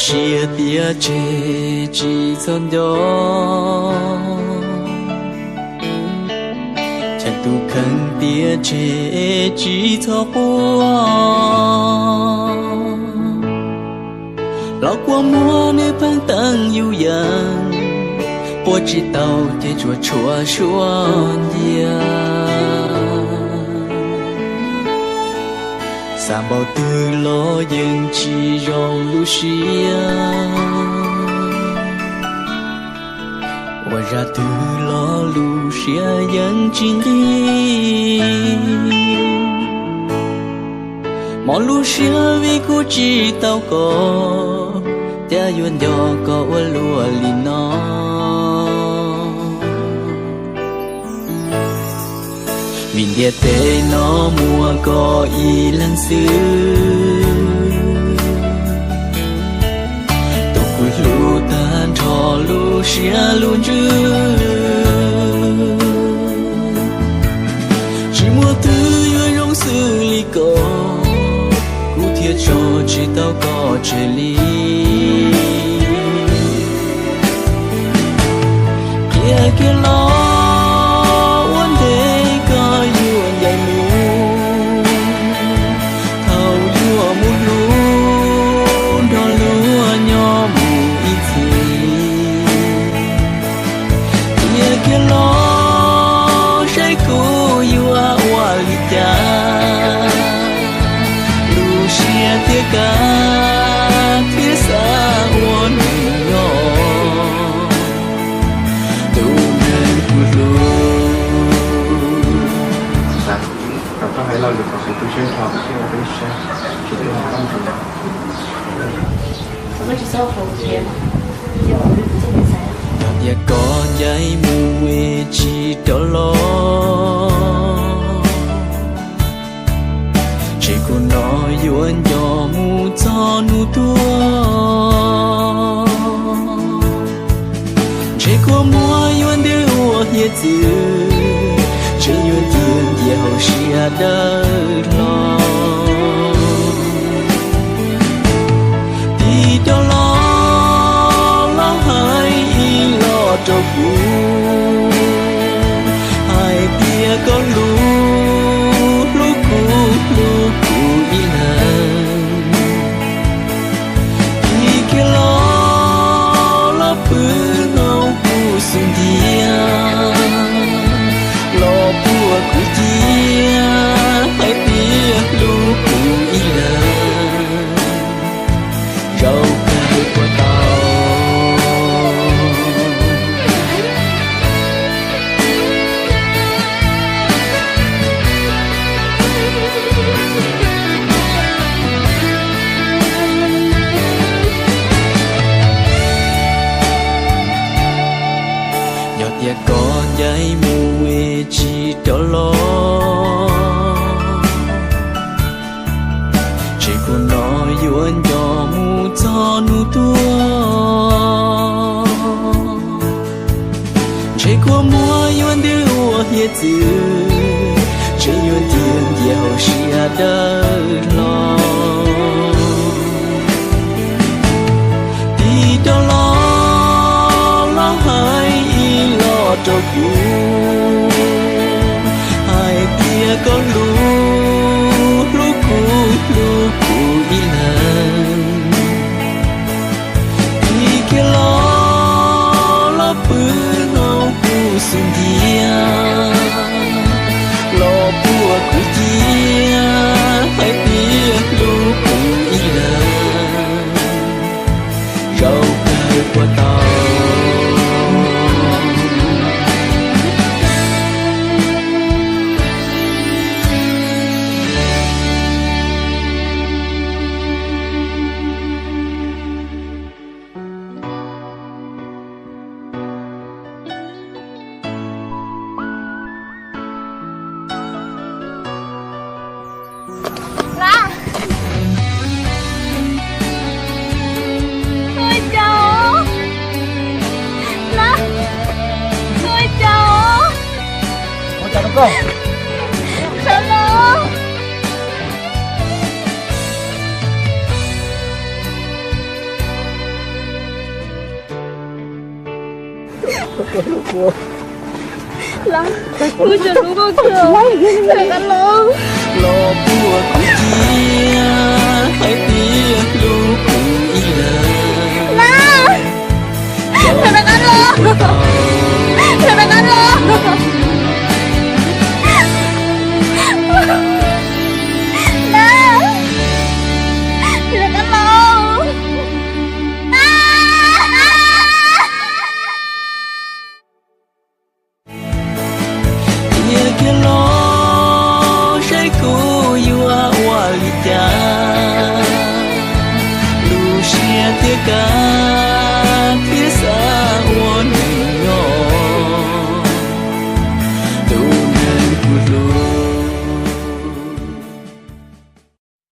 Tsis tiav tseg tsis txhob nco, cheem tus kheej tiav tseg tsis txhob quaj. Los kua muag nws pheej teeb yus yees, quaj tsis tau ces tsuas tshuav suab ncia. Xav npaum twg los yeej tsis zoo lub siab, ua zaj twg los lub siab yeej tsis nti. Mob lub siab vim kuv tsis tau koj, cas yuav nco koj ua luaj li no. Vim ntiaj teb no muaj koj ib leeg xwb, tus kuv hlub tag nrho lub siab lub ntsws. Tsis muaj twg yuav zoo xws li koj, kuv thiaj tso tsis tau koj tseg li. Cia kiag los ua ntej koj yuav ncaim mus, thaum yuav mus hlub nrog luag nyob mus ib txhis. Cia kiag los saib kuv yuav ua li cas, lub siab thiaj kav thiab xav ua nws nyob, tus neeg kuv hlub. Rau koj hais lo lus kom kuv tu siab nrho thiab ua peb sab, tsis tau hais koj ntsis. Yog tias koj ncaim mus es tsis rov los, ntshe kua no yuav nco mus txog hnub tuag. Ntshe kua muag yuav ntws ua hiav txwv, ntshe yuav cia ncia hauv siab dawb hlo. Tig cov los, los hais ib los rau kuv, hais tias koj hlub, hlub kuv, hlub kuv ib leeg. Tig kiag los, los pw hauv kuv xub ntiag, los puag kuv ciav, hais tias hlub kuv ib leeg, zaum kawg puas tau. Yog tias koj ncaim mus es tsis rov los, ntshe kua no yuav nco mus txog hnub tuag. Ntshe kua muag yuav ntws ua hiav txwv, ntshe yuav cia ncia hauv siab dawb hlo. Tig cov los, los hais ib los rau kuv, hais tias koj hlub, hlub kuv, hlub kuv ib leeg. Tig kiag los, los pw hauv kuv xub ntiag, los puag kuv ciav, hais tias hlub kuv ib leeg, zaum kawg puas tau. Laj, ua cas? Laj, ua cas? Sawv los. Los, kuv tsis hlub koj kiag, los puag kuv cia.